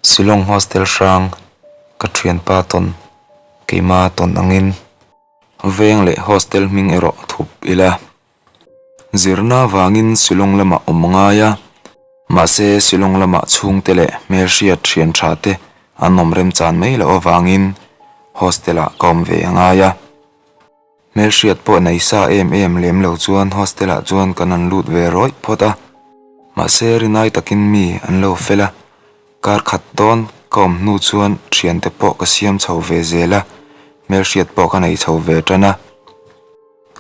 Shillong Hostel hrang ka thianpa tawn keima tawn angin veng leh hostel hming erawh thup ila. Zirna vangin Shillong lamah awm ngai a, mahse Shillong lamah chhungte leh hmelhriat thian tha te an awm remchan mai loh avangin hostel ah ka awm ve a ngai a. Hmelhriat pawh nei sa em em lem lo chuan hostel ah chuan kan han lut ve rawih phawt a, mahse rinai takin mi an lo fel a, kar khat dawn ka awm hnu chuan thiante pawh ka siam chho ve zel a, hmelhriat pawh ka nei chho ve tan a,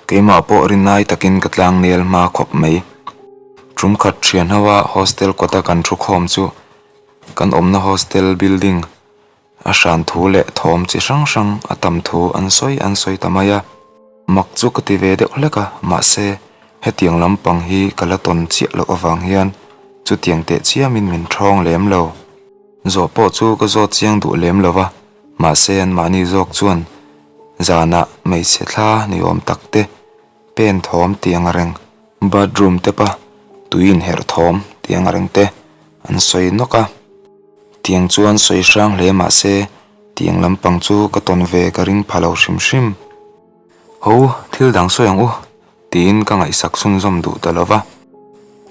keimah pawh rinai takin ka tlang nel hma khawp mai. Tum khat thian ho a hostel kawta kan thu khawm chu kan awmna hostel building A hran thu leh thawm chi hrang hrang a tam thu an sawi an sawi ta mai a. Mak chu ka ti ve deuh hlek a, mahse hetiang lampang hi ka la tawn chiah loh avang hian chutiang teh chiamin min ṭhawng lem lo. Zawh pawh chu ka zawt chiang duh lem lo va, mahse anmahni zawk chuan zanah hmeichhe thla ni awm tak te pen thawm tih ang reng, bathroom te pa tui inherh thawm tih ang reng te an sawi nawk a. Tiang chuan sawi hrang hle mah se, tiang lampang chu ka tawn ve ka ring pha lo hrim hrim. Ho, thil dang sawi ang u, tiin ka ngaihsak chhunzawm duh ta lo va.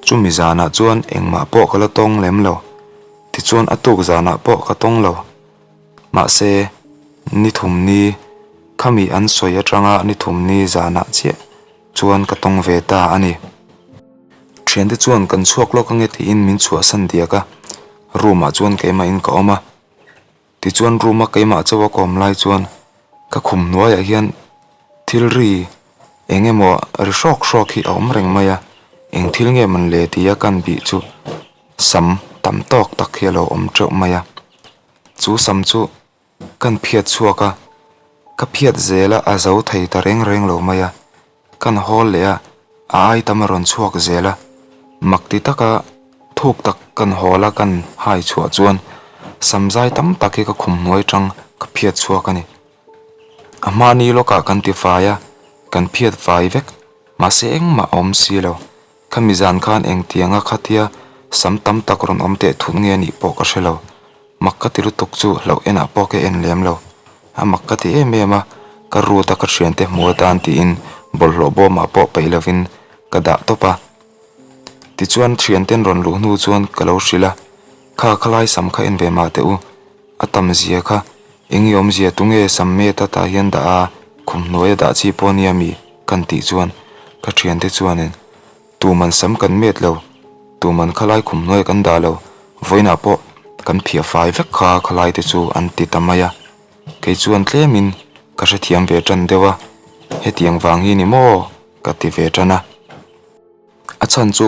Chumi zanah chuan engmah pawh ka la tawng lem lo, tichuan a tuk zanah pawh ka tawng lo. Mahse, ni thum ni, khami an sawi atanga ni thum ni zanah chiah chuan ka tawng ve ta a ni. Thiante chuan kan chhuak lawk ange tiin min chhuahsan diak a, room ah chuan keimahin ka awm a. Tichuan room a keimah chauh a ka awm lai chuan ka khum hnuaiah hian thil ri eng emaw ri hrawk hrawk hi a awm reng mai a, eng thil nge man le tia kan bih chu sam tam tawk tak hi a lo awm teuh mai a, chu sam chu Kan phiat chhuak a, ka phiat zel a, a zo thei ta reng reng lo mai a, kan hawl leh a, a ai tam a rawn chhuak zel a, mak ti taka thuk tak kan hawl a kan hai chhuah chuan samzai tam tak hi ka khum hnuai tang ka phiat chhuak a ni. A hmani lawkah kan ti fai a, kan phiat fai vek, mahse engmah a awm si lo, khami zan khan engtianga khatia sam tam tak rawn awm teh thut nge anih pawh ka hre lo. Mak ka ti lutuk chu hlauh enah pawh ka en lem lo. A mak ka ti em em a, ka root a ka thiante hmu atan tiin bawlhhlawh bawmah pawh peih lovin ka dah tawp a. Tichuan thianten rawn luh hnu chuan ka lo hrilh a, Kha khalai sam kha en ve mah teh u, a tam zia kha eng i awmzia tunge sam met atah hian dah a, khum hnuaia dah chi pawh nia mi? kan tih chuan ka thiante chuanin Tuman sam kan met lo, tuman khalai khum hnuai kan dah lo, vawiinah pawh kan phiah fai vek kha khalai te chu an ti ta mai a, kei chuan tlemin ka hrethiam ve tan deuh a, hetiang vang hi ni maw ka ti ve tan a. A chhan chu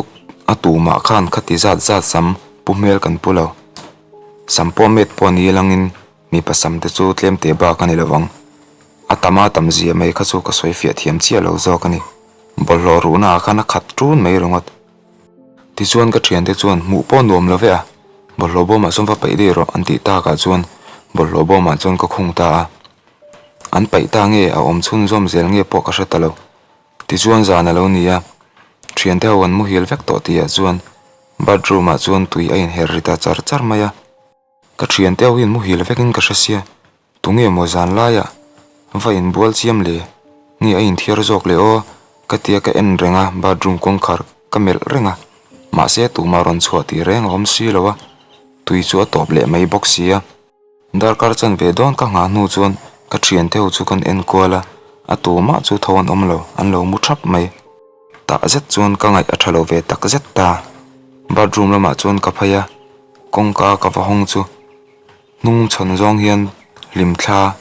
a tumah khan khati zat zat sam pu hmel kan pu lo, sam pawh met pawh ni langin mipa sam te chu tlem teh bak a ni lo ang, a tama tam zia mai kha chu ka sawi fiah thiam chiah lo zawk a ni. Bawlhhlawh ruhna ah khan a khat ṭun mai ringawt. Tichuan ka ṭhiante chuan hmuh pawh nuam lo ve a, bawlhhlawh bawmah chuan va paih daih rawh an tih takah chuan bawlhhlawh bawmah chuan ka khung ta a. An paih ta nge a awm chhunzawm zel nge pawh ka hre ta lo. Tichuan zan a lo ni a, ṭhiante ho an muhil vek tawh tihah chuan bathroom ah chuan tui a inher ri ta char char mai a. Ka thiante ho hian muhil vekin ka hre sia, tunge maw zan laiah va inbual chiam le? Nge a inthiar zawk le aw? Ka tia ka en reng a, bathroom kawngkhar ka melh reng a, mahse tumah rawn chhuah tih reng a awm si lo a, tui chu a tawp leh mai bawk sia. Darkar chan ve dawn ka nghah hnu chuan ka thiante ho chu kan en kual a, a tumah chu tho an awm lo, an lo mu thap mai. Tah zet chuan ka ngaih a tha lo ve tak zet ta. Bathroom lamah chuan ka phei a. Kawngka ka va hawng chu hnung chhawn zawng hian hlim thla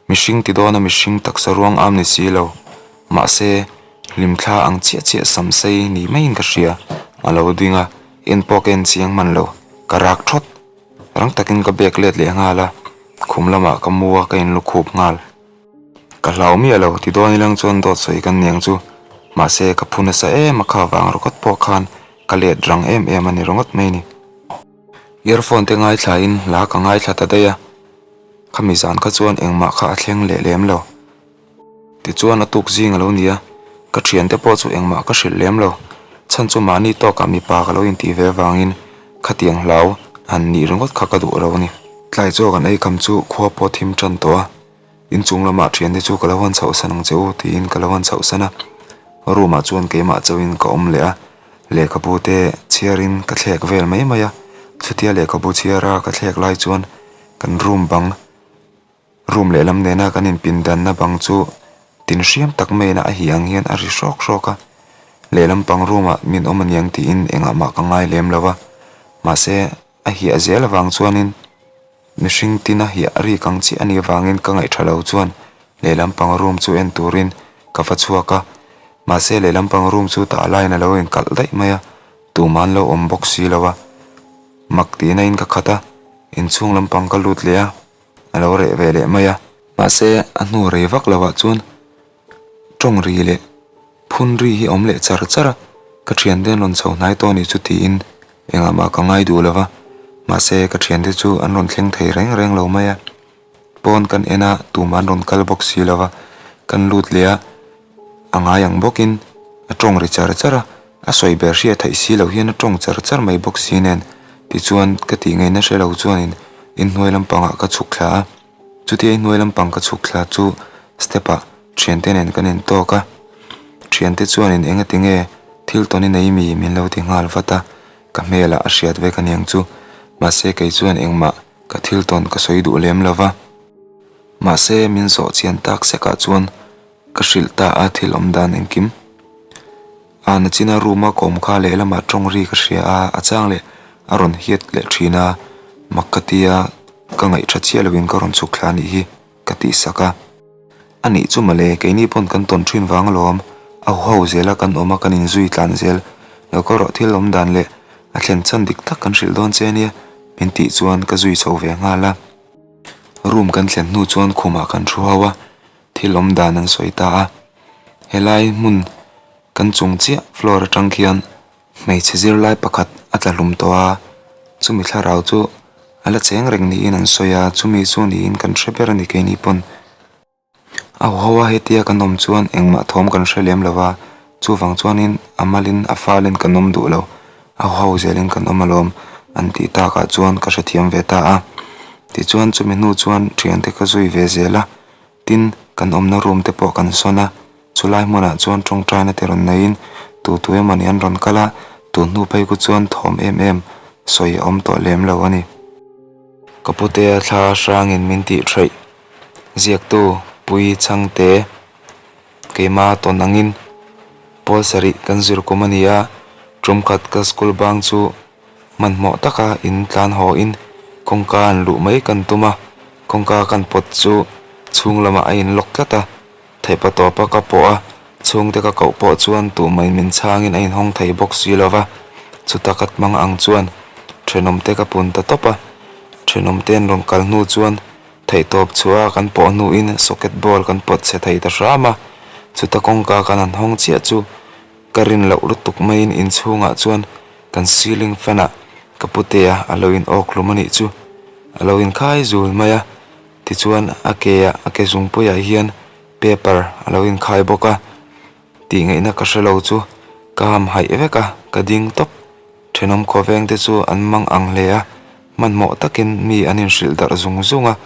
mihring ti dawna mihring taksa ruang am ni si lo mahse hlim thla ang chiah chiah sam sei ni maiin ka hria a lo ding a en pawh ka en chiang hman lo ka rak thawt rang takin ka bag let leh nghal a khum lamah ka mu a ka in lukhup nghal ka hlau miah lo ti dawn ilang chuan dawt sawi kan niang chu mahse ka phu nasa em a kha vang rawkawt pawh khan ka let rang em em a ni ringawt mai ni. Earphone te ngaithla in hla ka ngaithla ta daih a, khami zan kha chuan engmah kha a thleng leh lem lo. Tichuan a tuk zing a lo ni a, ka thiante pawh chu engmah ka hrilh lem lo. Chhan chu mahni tawkah mipa ka lo intih ve avangin khatiang hlau Han nih ringawt kha ka duh lo a ni. Tlai chaw kan ei kham chu khua pawh thim tan tawh a, inchung lamah thiante chu ka lo han chhohsan ang che u tiin ka lo han chhohsan a, room ah chuan keimah chauhin ka awm leh a, lehkhabu te chhiarin ka thlek vel mai mai a, chutia lehkhabu chhiara ka thlek lai chuan kan room bang Room lehlam nena kan inpindanna bang chu tin hriam tak maiin a hi ang hian a ri hrawk hrawk a, lehlam pang room ah min awm aniang tiin engah mah ka ngai lem lo a, mahse a hiah zel avang chuanin mihring tina hiah rik ang chiah anih avangin ka ngaih tha lo chuan lehlam pang room chu en turin ka va chhuak a, mahse lehlam pang room chu tah laiin a lo inkalh daih mai a, tumah an lo awm bawk si lo a, mak tihna in ka khat a, inchhung lampang ka lut leh a. A lo reh ve leh mai a. Mahse, a hnu rei vak lovah chuan tawng ri leh phun ri hi a awm leh char char a, ka thiante an rawn chho hnai tawh a nih chu tiin engah mah ka ngai duh lova, mahse ka thiante chu an rawn thleng thei reng reng lo mai a, pawn kan en a tumah an rawn kal bawk si lova, kan lut leh a, a ngai ang bawkin a tawng ri char char a, a sawi ber hriat theih si loh hian a tawng char char mai bawk si nen tichuan ka tih ngaihna hre lo chuanin inhnuai lampangah ka chhuk thla a, chutia inhnuai lampang ka chhuk thla chu step ah thiante nen kan intawk a, thiante chuanin enga tinge thil tawn i nei mi min lo ti nghal vat a, ka hmelah a hriat vek aniang chu mahse kei chuan engmah ka thil tawn ka sawi duh lem lo va, mahse min zawh chian tak sekah chuan ka hrilh ta a thil awm dan engkim. A nachina room a kawm kha lehlamah tawng ri ka hria a, a chang leh a rawn hiat leh thin a, mak ka ti a, ka ngaih tha chiah loin ka rawn chhuk thla anih hi ka tih sak a. A nih chu mawle, keini pawn kan tawn thin vang alawm, a huho zela kan awm a kan inzui tlan zel, lo ka rawh thil awm dan leh a thlen chhan dik tak kan hrilh dawn che ania min tih chuan ka zui chho ve nghal a. Room kan thlen hnu chuan khumah kan thu ho a, thil awm dan an sawi ta a, helai hmun kan chung chiah floor atang khian hmeichhe zirlai pakhat a tla hlum tawh a, chumi thlarau chu a la cheng reng niin an sawi a, chumi chu niin kan hre ber a ni keini pawn. A huho a hetia kan awm chuan engmah thawm kan hre lem lo va, chuvang chuanin a malin a falin kan awm duh lo, a huho zelin kan awm alawm an tih takah chuan ka hrethiam ve ta a, tichuan chumi hnu chuan thiante ka zui ve zel a. Tin, kan awmna room te pawh kan sawn a, chulai hmunah chuan tawngtaina te rawn neiin tu tu emawni an rawn kal a, tun hnu phei ku chuan thawm em em sawi a awm tawh lem lo a ni. Ka putea thla hrangin min tih theih ziaktu Pui Chhangte keima tawn angin pawl sarih kan zir kum a ni a, tum khat ka school bang chu Hmanhmawh taka in tlan haw in kawngka an luh mai kan tum a, kawngka kan pawt chu chhung lamah a in lock tlat a, theihpa tawpa ka pawh a, chhungte ka koh pawh chuan tuhmai min chhangin a inhawng thei bawk si lo va, chuta ka hmang ang chuan thenawmte ka pun ta tawp a, thenawmte an rawn kal hnu chuan theihtawp chhuah a kan pawh hnuin socket ball kan pawt chhe thei ta hram a, chuta kawngka kan han hawng chiah chu ka rin loh lutuk maiin inchhungah chuan Kan ceiling fan ah ka putea a lo in awk hlum a nih chu a lo in khai zul mai a, tichuan a ke ah a ke zungpui ah hian paper a lo in khai bawk a, tih ngaihna ka hre lo chu ka ham haih vek a, ka ding tawp. Thenawm khawveng te chu an mang ang hle a, hmanhmawh takin mi an inhrilh darh zung zung a,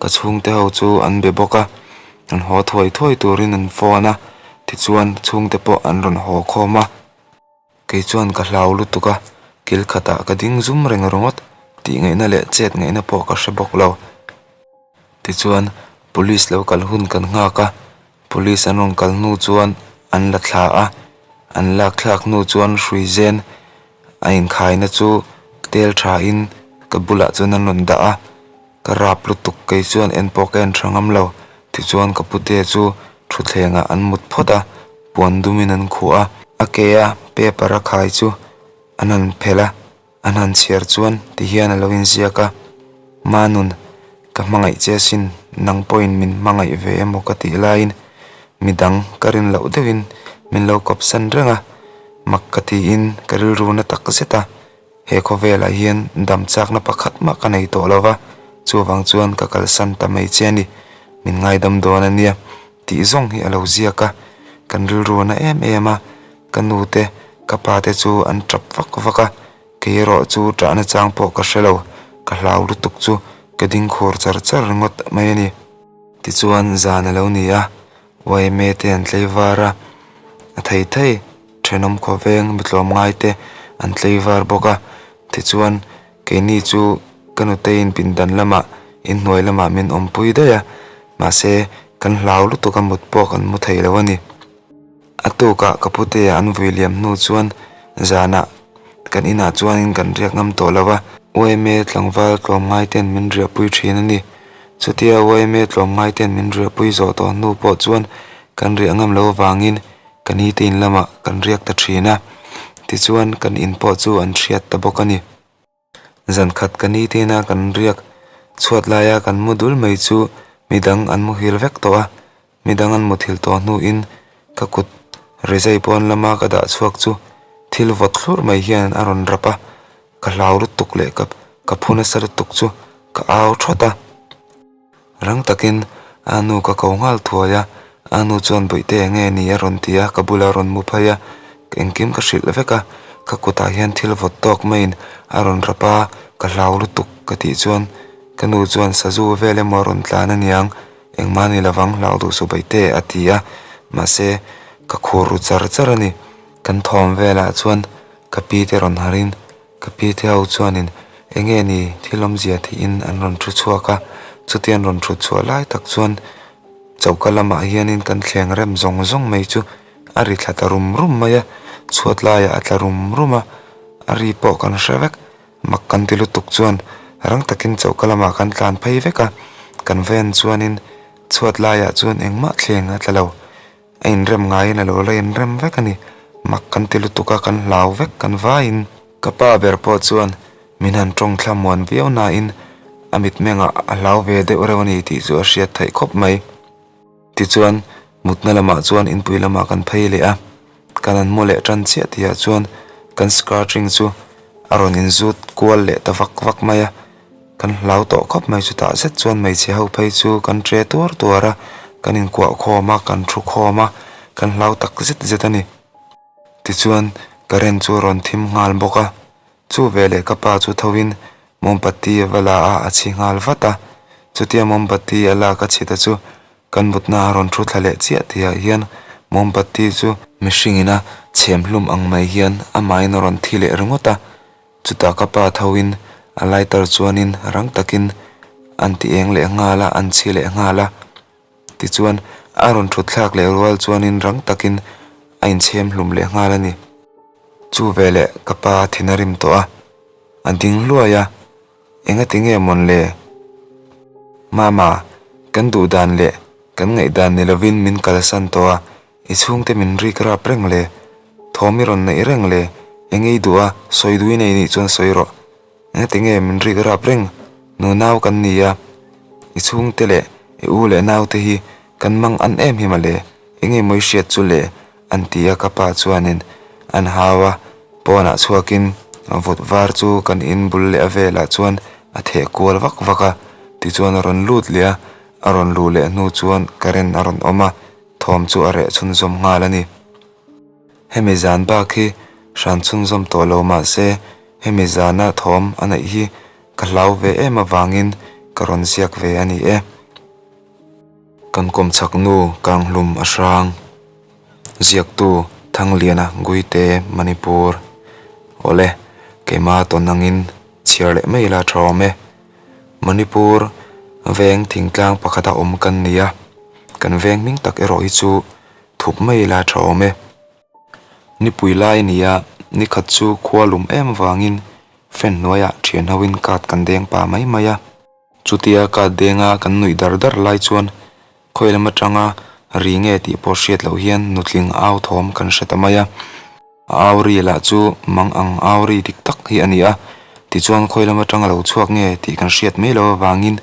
ka chhungte ho chu an be bawk a, an haw thuai thuai turin an phone a, tichuan chhungte pawh an rawn haw khawm a. Kei chuan ka hlau lutuk a, kil khatah ka ding zum reng ringawt tih ngaihna leh chet ngaihna pawh ka hre bawk lo. Tichuan, Police lo kal hun kan nghak a, Police an rawn kal hnu chuan an la thla a, an lak thlak hnu chuan hrui zen a inkhaina chu tel thain ka bulah chuan an rawn dah a. Ka rap lutuk kei chuan en pawh ka en tha ngam lo. Tichuan ka pute chu thutthlengah an mut phawt a, puan dumin an khuh a. A ke a paper a khai chu an han phelh a, an han chhiar chuan tihian a lo inziak a, Manun, ka hmangaih che asin, nang pawhin min hmangaih ve emaw ka tih laiin midang ka rin loh deuhin min lo kawpsan reng a, mak ka tiin ka rilru na tak zet a. He khawvelah hian dam chakna pakhat mah ka nei tawh lo va, chuvang chuan ka kalsan ta mai che a ni, min ngaidam dawn a nia tih zawng hi a lo ziak a, kan rilru na em em a, ka nu te ka pa te chu an tap vak vak a, kei erawh chu ṭahna chang pawh ka hre lo. Ka hlau lutuk chu ka ding khur char char ringawt mai a ni. Tichuan zan a lo ni a, yma te an tlei var a, a thei thei thenawm khawveng mi tlawmngai te an tlei var bawk a. Tichuan keini chu ka nuteiin pindan lamah inhnuai lamah min awmpui daih a, mahse kan hlau lutuk a mut pawh kan mu thei lo a ni. A tukah ka putea an vui liam hnu chuan zanah kan inah chuanin kan riak ngam tawh lo a, yma tlangval tlawmngai ten min riahpui thin a ni. Chutia yma tlawmngai ten min riahpui zawh tawh hnu pawh chuan kan riah ngam lo avangin ka nite in lamah kan riak ta thin a, tichuan kan in pawh chu an hriat ta bawk a ni. Zan khat ka ni tina kan riak chhuat laia kan mu dul mai chu midang an muhil vek tawh a, midang an muthil tawh hnuin ka kut rizai pawn lama ka dah chhuak chu thil vawt thlurh mai hian a rawn rap a, ka hlau lutuk leh ka ka phu nasa lutuk chu ka au thawt a. Rang takin a nu ka ko nghal thuai a, a nu chuan Bawihte eng nge ni a rawn ti a, ka bulah a rawn mu phei a, engkim ka hrilh vek a, ka kutah hian thil vawt tawk maiin a rawn rap a, ka hlau lutuk ka tih chuan ka nu chuan sazu vel emaw a rawn tlan aniang, engmah ni lovang hlau duh suh Bawihte a ti a, mahse ka khur ru char char a ni. Kan thawm velah chuan ka pi te rawn harhin Ka pi te ho chuanin eng nge ni thil awmzia tiin an rawn thu chhuak a, chuti an rawn thut chhuah lai tak chuan choka lamah hianin kan thleng rem zawng zawng mai chu a ri thla ta rum rum mai a, chhuat laiah a tla rum rum a, a ri pawh kan hre vek, mak kan ti lutuk chuan rang takin choka lamah kan tlan phei vek a, kan van chuanin chhuat laiah chuan engmah thleng a tla lo. A inrem ngaiin a lo la inrem vek a ni. Mak kan ti lutuk a, kan hlau vek kan vaiin. Ka pa ber pawh chuan min han tawng thla muan viau nain a mitmengah a hlau ve deuh reuh a ni tih chu a hriat theih khawp mai. Tichuan, mutna lamah chuan inpui lamah kan phei leh a, kan han mu leh tan chiah tihah chuan kan skirting chu a rawn inzut kual leh ta vak vak mai a. Kan hlau tawh khawp mai chutah zet chuan hmeichhe ho phei chu kan ṭe tuar tuar a, kan inkuah khawm a, kan thu khawm a, kan hlau tak zet zet a ni. Tichuan current chu a rawn thim nghal bawk a, chu veleh ka pa chu thoin mombati a va la a, a chhi nghal vat a, chutia mombati a lak a chhita chu kan mutna a rawn thu thla leh chiah tihah hian mombati chu mihringin a chhem hlum ang mai hian amahin a rawn thi leh ringawt a. Chutah ka pa thoin a lighter chuanin rang takin an ti eng leh nghal a, an chhi leh nghal a. Tichuan a rawn thut thlak leh rual chuanin rang takin a inchhem hlum leh nghal a ni. Chu veleh ka pa thin a rim tawh a, a ding hluai a, Engati nge mawn le? Mama, kan duh dan leh kan ngaihdan ni lovin min kalsan tawh a, I chhungte min rik rap reng le, thawm i rawn neih reng le, eng ei duh a, sawi duh i nei nih chuan sawi rawh. Engati nge min rik rap reng, nunau kan ni a, i chhungte leh i u leh naute hi kan mang an em hi mawle, eng emaw i hriat chu le, an ti a ka pa chuanin an hau a, pawnah chhuakin vut var chu kan in bul leh a velah chuan a theh kual vak vak a, tichuan a rawn lut leh a, a rawn luh leh hnu chuan current a rawn awm a. Thawm chu a reh chhunzawm nghal a ni. Hemi zan bak hi hran chhunzawm tawh lo mah se hemi zana thawm a neih hi ka hlau ve em avangin ka rawn ziak ve a ni e. Kan kawmchhak nu Kanghlum a hrang. Ziaktu Thangliana Guite Manipur Awle keima tawn angin chhiar leh mai ila tha awm e. Manipur veng thingtlang pakhata awm kan ni a, kan veng hming tak erawh hi chu thup mai ila tha awm e. Nipui lai a ni a, nikhat chu khua lum em vangin fan hnuaiah thian hoin card kan deng pa mai mai a. Chutia card denga kan nuih dar dar lai chuan khawi lam atanga ri nge tih pawh hriat loh hian nutling au thawm kan hre ta mai a. A au ri lah chu mang ang au ri dik tak hi a ni a, tichuan khawi lam atanga lo chhuak nge tih kan hriat mai loh avangin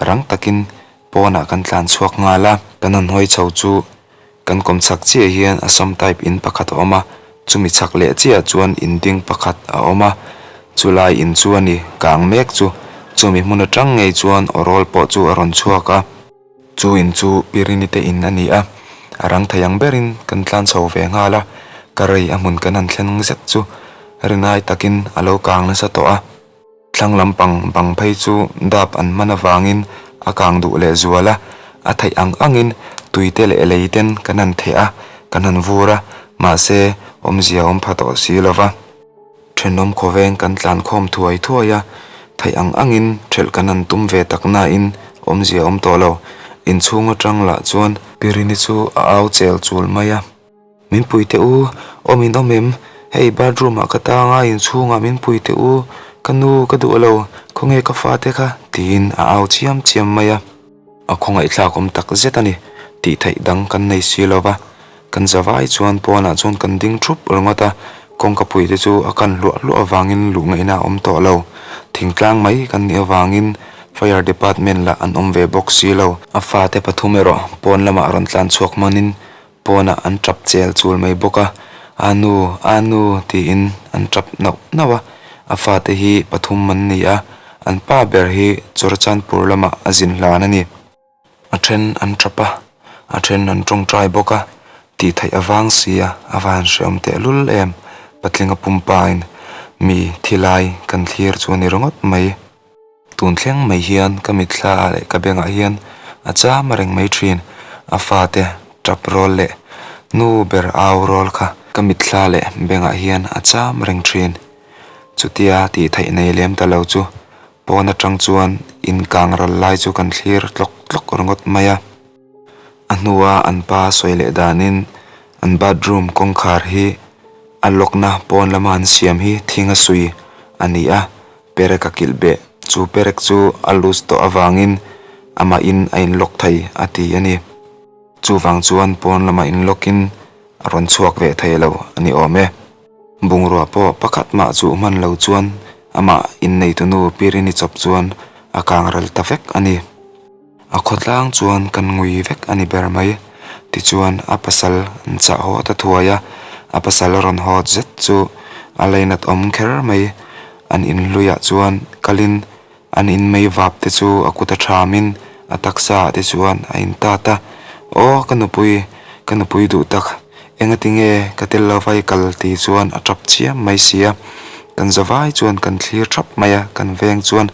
rang takin pawnah kan tlan chhuak nghal a. Kan han hawi chho chu kan kawm chhak chiah hian Assam type in pakhat a awm a, chumi chhak leh chiah chuan in ding pakhat a awm a, chulai in chu a ni kang mek chu chumi hmun atang ngei chuan awrawl pawh chu a rawn chhuak a. Chu in chu Pirini te in a ni a, a rang thei ang berin kan tlan chho ve nghal a, ka rei a hmun kan han thleng zet chu rinai takin a lo kang nasa tawh a. Thlang lampang bang phei chu dap an hman avangin a kang duh leh zual a, a theih ang angin tui te leh lei ten kan han theh a, kan han vur a, mahse awmzia awm pha tawh si lo va. Thenawm khawveng kan tlan khawm thuai thuai a, theih ang angin thelh kan han tum ve tak nain awmzia awm tawh lo. Inchhung atang lah chuan Pirini chu a au chel chul mai a. Min pui teh u, awm in awm em? Hei bathroom ah ka tang a, inchhung ah min pui teh u, ka nu ka duh lo, khawnge ka fate kha? tiin a au chiam chiam mai a. A khawngaihthlak awm tak zet a ni, tih theih dang kan nei si lo va, kan zavai chuan pawnah chuan kan ding thup ringawt a, kawngka pui te chu a kan hluah hluah avangin luh ngaihna a awm tawh lo, thingtlang mai kan nih avangin fire department lah an awm ve bawk si lo. A fate pathum erawh pawn lamah rawn tlan chhuak hmanin Pawnah an tap chel chul mai bawk a, A nu, a nu tiin an tap nauh nauh a, a fate hi pathum an ni a, an pa ber hi Churachandpur lamah a zin hlan a ni. A then an tap a, a then an tawngtai bawk a, tih theih a vang si a, a va han hreawm tehlul em, patlinga pumpain mi thi lai kan thlir chu a ni ringawt mai. Tun thleng mai hian ka mitthla ah leh ka bengah hian a cham reng mai thin. A fate tap rawl leh nu ber au rawl kha ka mitthla leh bengah hian a cham reng thin. Chutia tih theih nei lem ta lo chu pawn atang chuan in kang ral lai chu kan thlir tlawk tlawk ringawt mai a. A hnua an pa sawi leh danin an bathroom kawngkhar hi a lock na pawn lama an siam hi thing a sui a ni a. Perek a kilh beh, chu perek chu a loose tawh avangin amahin a in lock thei a ti a ni. Chuvang chuan pawn lamah in lock in a rawn chhuak ve thei lo a ni awm e. Bungrua pawh pakhat mah chu hman lo chuan amah inneitunu Pirini chawp chuan a kang ral ta vek a ni. A khawtlang chuan kan ngui vek a ni ber mai. Tichuan a pasal an chah haw ta thuai a, a pasal rawn haw zet chu a lainat awm kher mai. An inhluiah chuan kalin an in mei vap te chu a kut a thamin a taksa ah te chuan a in tat a, Aw ka nupui, ka nupui duh tak, engati nge ka tel lova i kal ti chuan a tap chiam mai si a. Kan zavai chuan kan thlir thap mai a, kan veng chuan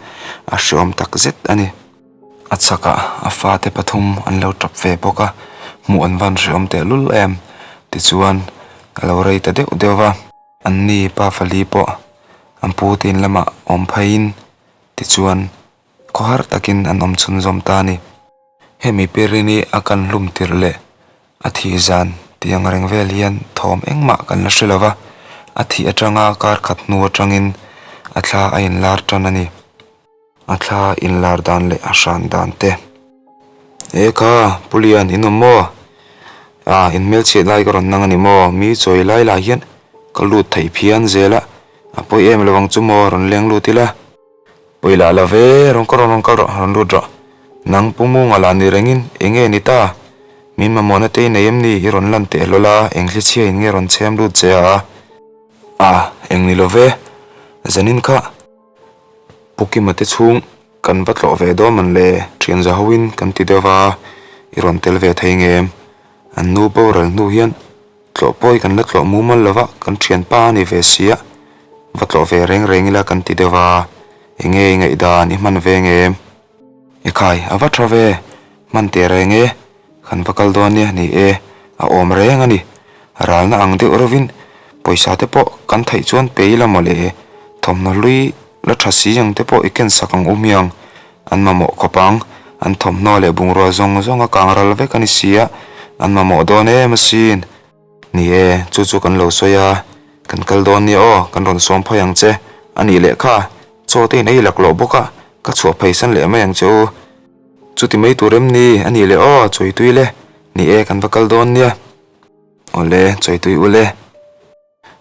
a hreawm tak zet a ni. A chhakah a fate pathum an lo tap ve bawk a, hmuh an van hreawm tehlul em tichuan a lo rei ta deuh deuh va. Anni pa fali pawh an pu te in lamah awm pheiin tichuan khawhar takin an awm chhunzawm ta a ni. Hemi pirini a kan hlum tirh leh a thih zan tih ang reng vel hian thawm engmah kan la hre lo va, a thih atanga kar khat hnu atangin a thla a inlar tan a ni. A thla inlar dan leh a hran dan te. E kha, Pu Lian, in awm maw? Ah, in hmelchhiat lai ka rawn nang a ni maw? Mi chawi lai lah hian ka lut thei phian zel a, a pawi em lo ang chu maw, rawn leng lut ila. Pawi lah la ve, rawn ka rawn rawn kal rawh, rawn lut rawh. Nang Pu Munga lah ni rengin eng nge ni ta? Min mamawhna te i nei em ni? I rawn lan teh hlawl a, eng thlichhia in nge rawn chhem lut che a? Ah, eng ni lo ve, zanin kha. Pu Kima te chhung kan va tlawh ve dawn man le, thian za hoin kan ti deuh va, i rawn tel ve thei nge em? An nu boral hnu hian tlawh pawi kan la tlawh mumal lo va, kan thianpa a ni ve si a, va tlawh ve reng reng ila kan ti deuh va, enge i ngaihdan i hman ve nge em? Ekhai, a va tha ve, hman teh reng e. Kan va kal dawn nia ni e, a awm reng a ni. Ralna ang deuh reuhin pawisa te pawh kan theih chuan pe ila maw le, thawmhnaw hlui la tha si ang te pawh i ken sak ang u hmiang. An mamawh khawp ang, an thawmhnaw leh bungrua zawng zawng a kang ral vek a ni si a, an mamawh dawn em asin. Ni e, chu chu kan lo sawi a, kan kal dawn nia aw, kan rawn sawm phei ang che a nih leh kha, chaw te in ei laklawh bawk a, ka chhuah pheisan leh mai ang che u. Chuti mai tur em ni? A nih leh aw, chawitui le. Ni e, kan va kal dawn nia. Awle, chawitui u le.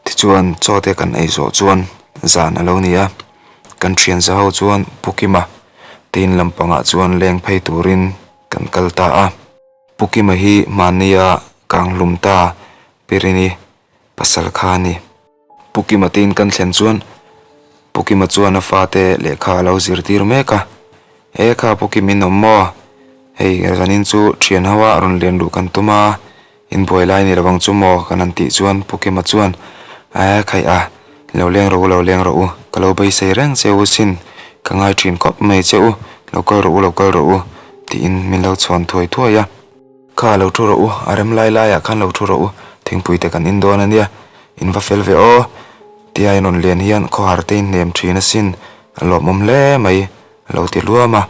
Tichuan, chaw te kan ei zawh chuan zan a lo ni a. Kan thian za ho chuan Pu Kima te in lampangah chuan leng phei turin kan kal ta a. Pu Kima hi mahnia kang hlum ta Pirini pasal kha a ni. Pu Kima te in kan thlen chuan Pu Kima chuan a fate lehkha a lo zirtir mek a, He kha Pu Kim in awm maw? Hei zanin chu thian ho a rawn lian luh kan tum a, in buai lai ni lovang chu maw? Kan han tih chuan Pu Kima chuan, Ae khaih a, lo leng rawh u, lo leng rawh u, ka lo beisei reng che u sin. Ka ngai thin khawp mai che u, lo kal rawh u, lo kal rawh u, tiin min lo chhawn thuai thuai a. Kha lo thu rawh u, a rem lai laiah khan lo thu rawh u, thingpui te kan in dawn a nia, in va fel ve aw, tia in rawn lian hian khawhar te in hnem thin asin, a lawmawm hle mai, a lo ti luam a.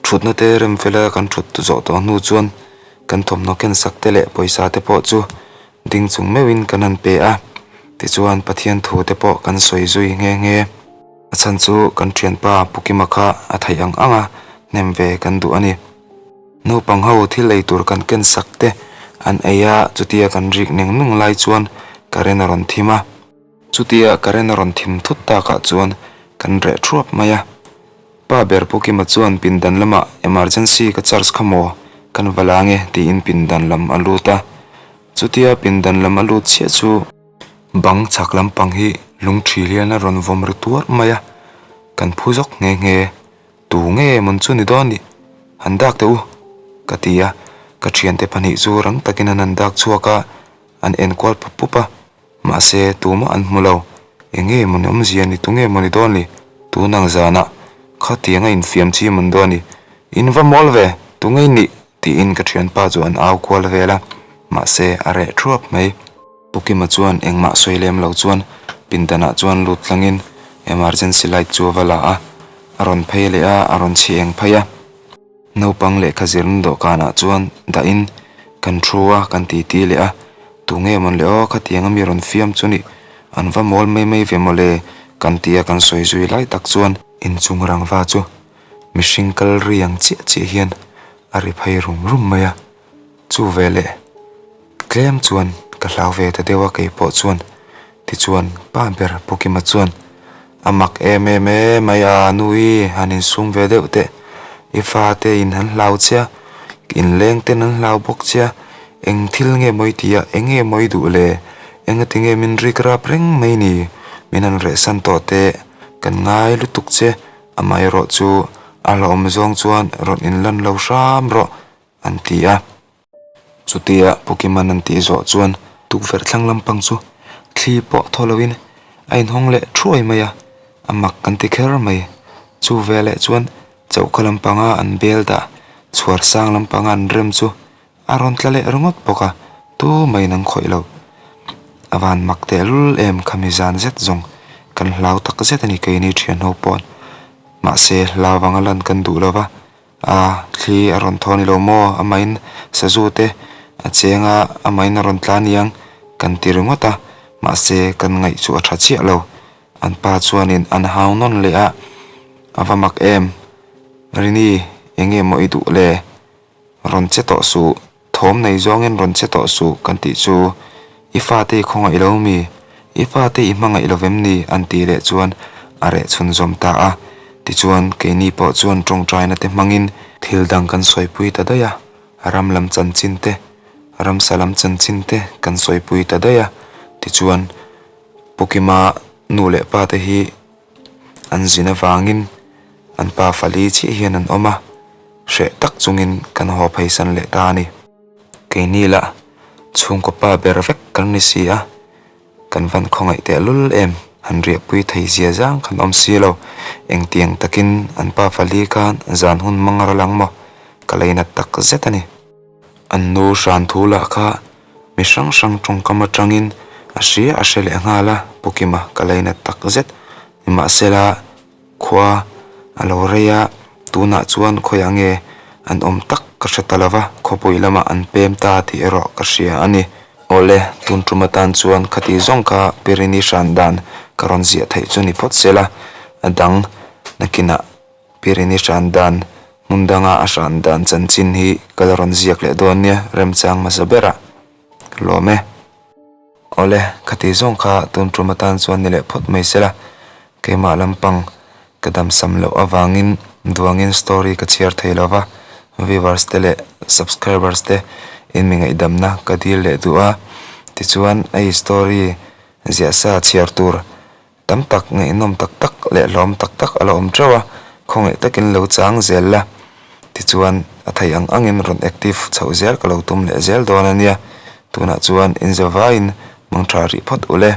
Thutna te rem fela kan thut zawh tawh hnu chuan kan thawmhnaw ken sak te leh pawisa te pawh chu ding chung meuhin kan han pe a, tichuan Pathian thu te pawh kan sawi zui nghe nghe. A chhan chu kan thianpa Pu Kima kha a theih ang ang a, hnem ve kan duh a ni. Naupang ho thil ei tur kan ken sak te an ei a, chutia kan rik neng nung lai chuan current a rawn thim a. Chutia current a rawn thim thut takah chuan kan reh thuap mai a. Pa ber Pu Kima chuan pindan lamah emergency ka charge kha maw kan va la nge tiin pindan lam a lut a. Chutia pindan lam a lut chiah chu. Bang chhak lampang hi lung ṭhil hian a rawn vawm ri tuar mai a, kan phu zawk nghe nghe. Tu nge mawn chu ni dawn ni? Han dak teh u, ka ti a, ka ṭhiante pahnih chu rang takin an han dak chhuak a, an enkual pup pup a, mahse tumah an hmu lo. Enge maw ni awmzia ni, tunge maw ni dawn ni? Tun ang zanah khatiang a infiam chi mawn dawn ni? In va mawl ve, tunge i nih? tiin ka ṭhianpa chu an au kual vel a, mahse a reh ṭhuap mai. Pu Kima chuan engmah sawi lem lo chuan pindanah chuan lut tlangin emergency light chu a va la a, a rawn phei leh a, a rawn chhi eng phei a. Naupang lehkha zirna dawhkanah chuan dahin kan thu a, kan titi leh a, tunge mawn le aw khatiang ami rawn fiam chu nih, an va mawl mai mai ve mawle kan ti a kan sawi zui lai tak chuan inchung rangva chu mihring kal ri ang chiah chiah hian a ri phei rum rum mai a. Chu veleh tlem chuan ka hlau ve ta deuh a keipawh chuan tichuan pa ber Pu Kima chuan a mak em em e mai a nui han insum ve deuh teh i fate in han hlau che a inleng ten an hlau bawk che a eng thil nge maw i tih a eng nge maw i duh le engati nge min rik rap reng mai ni min han rehsan tawh teh kan ngai lutuk che amaherawh chu a hlauhawm zawng chuan rawn inlan lo hram rawh. An ti a. Chutia Pokemon an tih zawh chuan tukverh thlang lampang chu thli pawh thaw loin a inhawng leh thuai mai a, a mak kan ti kher mai. Chu veleh chuan choka lampanga an bel dah chhuar sang lampanga an rem chu a rawn tla leh ringawt bawk a, tu maiin an khawih lo. A van mak tehlul em khami zan zet zawng kan hlau tak zet a ni keini thianho paw'n. Mahse hlau vanga lan kan duh lo va. A, thli a rawn thaw a ni lo maw? Amahin sazu te a cheng a, amahin a rawn tla aniang kan ti ringawt a, mahse kan ngaih chu a tha chiah lo. An pa chuanin an hau nawn leh a, a va mak em? Rini, enge maw i duh le? Rawn che tawh suh. Thawm nei zawngin rawn che tawh suh kan tih chu i fate i khawngaih lo mi? I fate i hmangaih lo vem ni? an tih leh chuan a reh chhunzawm ta a. Tichuan keini pawh chuan tawngtaina te hmangin thil dang kan sawipui ta daih a, ram lam chanchin te, ramsa lam chanchin te kan sawipui ta daih a. Tichuan Pu Kima nu leh pa te hi an zin avangin an pa fali chiah hian an awm a, hreh tak chungin kan haw pheisan leh ta a ni. Keini lah chhungkaw pa ber vek kan ni si a, kan van khawngaih tehlul em, han riahpui thei zia zang kan awm si lo, engtiang takin an pa fali khan zan hun hmang ral ang maw, ka leinat tak zet a ni. An nu hran thu lah kha mi hrang hrang tawngkam atangin a hria a hre leh nghal a, Pu Kima ka lainat tak zet. Nimahsela khua a lo rei a, tunah chuan khawiah nge an awm tak ka hre ta lova, khawpui lamah an pem ta tih erawh ka hria a ni. Awle, tun tum atan chuan khati zawng kha Pirini hran dan ka rawn ziah theih chu ni phawt sela, a dang nakinah Pirini hran dan, hmun danga a hran dan chanchin hi ka la rawn ziak leh dawn nia, remchang hmasa berah ka lawm e. Awle, khati zawng kha tun tum atan chuan ni leh phawt mai sela, keimah lampang ka damsam loh avangin duangin story ka chhiar thei lo va, viewers te leh subscribers te in mi ngaihdamna ka dil leh duh a, tichuan hei story ziahsa chhiar tur Tam tak ngaihnawm tak tak leh hlawm tak tak a la awm teuh a, khawngaih takin lo chang zel la. Tichuan, a thei ang angin rawn active chhoh zel ka lo tum leh zel dawn a nia. Tunah chuan inzavaiin mangtha rih phawt u le.